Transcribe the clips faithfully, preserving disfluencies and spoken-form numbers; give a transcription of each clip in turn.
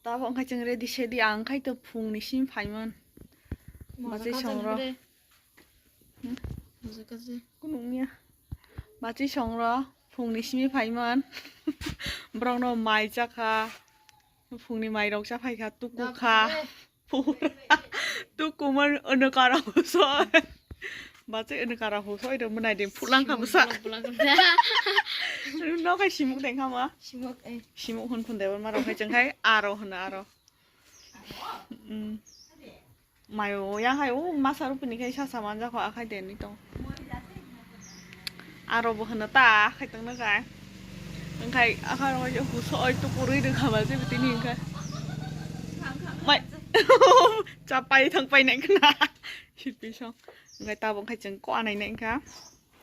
Abo wngkha chwng ready sedi, ang khai to phungni simi phaimon. Bachai songrok. Kunungya. Bachai songrok phungni simi phaimon. Borokno mai chakha. Phungni mairok cha phaikha, tuku kha. Pura. Tuku man ono kara huso. Bachai ono kara huso, ito mwnai de phulang kha bwsa. Phulang, phulang kha. No khai simuk deng kha ma. Simuk, eh. Simuk hun phun de ma rok khai chang khai aro hwn aro. Mm. Mayo ya khai o masa rupini khai sasa manjak kho akhai de ni tong. Aro bo hwno ta khai tong na khai. Wngkhai akhar oi huso oi tukurui rwkha ba je tini wngkha. Mai. Chapai thang pai nai khna. Hipi song. Wngkhai tabuk khai chwng ko anai nai wngkha.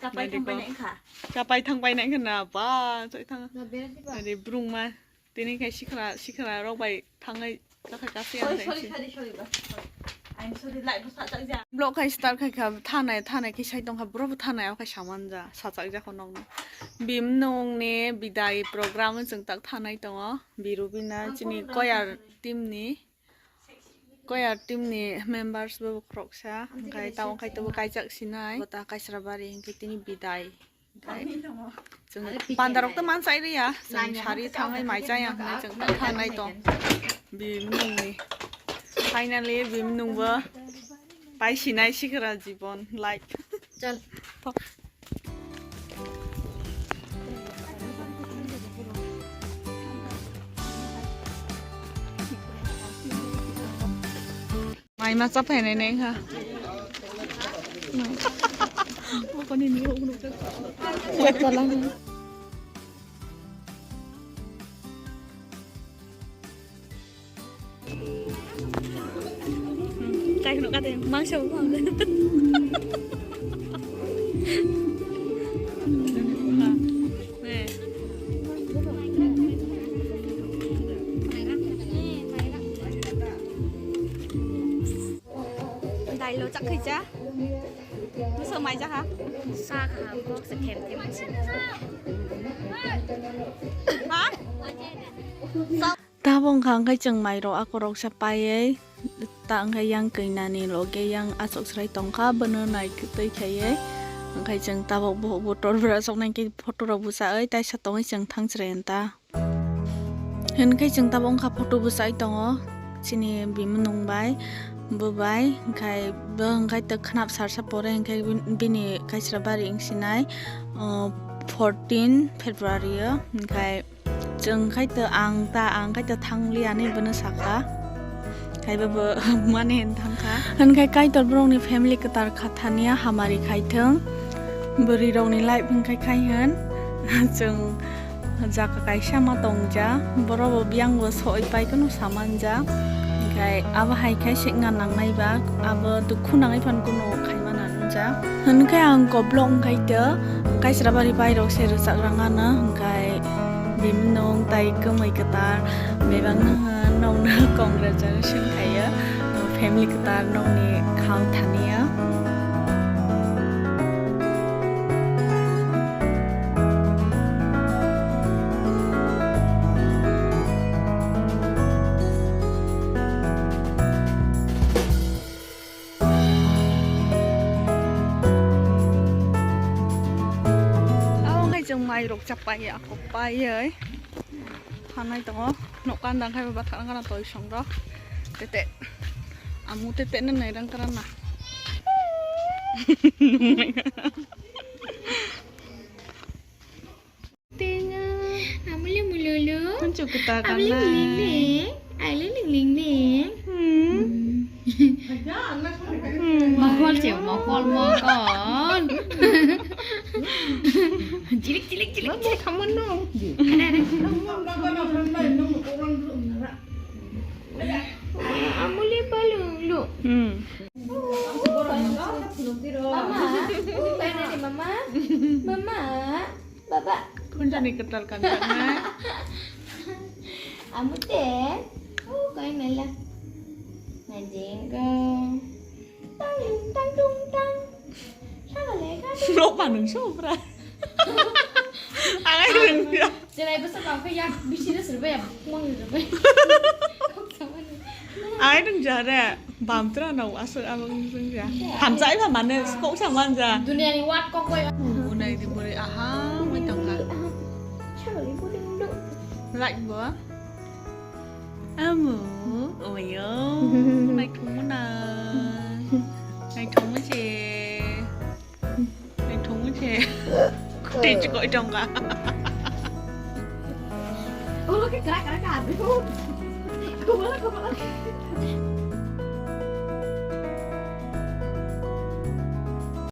Chapai thang pai nai wngkha. Chapai thang pai nai khna ba choi thang. Ari brung ma. Tini khai sikra sikra rok bai thangai kakhai kasi ang sorry, sorry, sorry, ba. I'm sorry, light bo sajak ja. Vlog khai start khai kha thanai thanai khai sai tong kha bro bo thanai o khai saman ja sajak ja kho nokno. Bimnung ni bidai program chwng tak thanai tongo. Birubina chini choir team ni choir team ni members bo khoroksa hwnkhe tamo khai tobo kaijak sinai. Bota kaisra bari hwnkhe tini bidai. Chwng pandarok to manchai riya, chwng sari thangwi mai chaya hwnwi chwng thangnai tong. Bimnungni. Finally, bimnungbo paisinai sikra jibon life. Chal. Mai ma cha phainai nai kha. Mai. Bo koni ni ugno ka. Ya tala. Kai no kate mangsa bo. Dailo chak khaija. Musa mai jaha. Sa kha bok se them them musi. Ha? Tabok wngkha hwnkhe chwng mairok akoroksa paiwi ta wngkha yang kwnani loge yang achuk chwrai tongkha bono nai twi khaiwi wngkha chwng tabok bohok bo tor bwrasok nai khe photo rok bwchawi taisa tongwi chwng thang chwrai ta. Hwnkhai chwng tabok wngkha photo bwchai tongo chini bimwnung bai bwbai, hwnkhai bo hwnkhai to khwnap sarsa pore hwnkhai bini kaisra bari wngsinai, o, fourteen February o, hwnkhai chwng khai to ang ta, ang khai to thangli ani bono sakha. Khai bo bo mani hin thangkha. Hwnkhai Kaitor borokni family kwtal kha thania hamari khai thwng. Bwrwi rokni life hwnkhai khai hwn. Chwng jaga kaisa ma tongja. Borok bo biyang bo soi pai kunu samanja. Hwnkhai abo hai khai se wngna nangnai ba. Abo dukhu nangwi phan kunu khai mana nungja. Hwnkhai ang koplok wngkhai to. Kaisra bari bai rok se rwchak rang ano. Hwnkhai bimnung tai kwmwi kwtal bebak no hwn nokno congratulation khaio family kwtal nokni khao thani o. Abo wngkha chwng mairok chapai ya, kok paiwi thanai tongo. Nok kandang khai ba thang kana toi song rok. Tete amu tete nang nai rang kana na. Tenga. Amuli mululu. Kunchu kuta amuli kanai. Lili. Aili ling ling ling. Hmm. Hmm. Mokol che, mokol, mokol. Cilik, cilik, cilik, cilik. Kamu no. Ada, ada. Amuli balulu. Hmm. Mama. Mama. Mama. Baba. Kunjani kwtal kanjaknai. Amute. Oh, kai mela. Najenggo. Tang tang tung tang. Sama le ka. Ropa nung sobra. Angai nung ya. Jelai basa kau ke ya bisi de serba ya. Mang serba. Ai nung ja re, bam tra no asuk abang nung ja. Hamjai ba mane skok sa man ja. Dunia ni wat kok bai. Unai di buri aha mai tongka. Like bo. Amu, oyo, nai thung na. Nai thung je. Nai thung je. Khutei chikoi tongka. Ulo ke kra kra ka. Kumala kumala.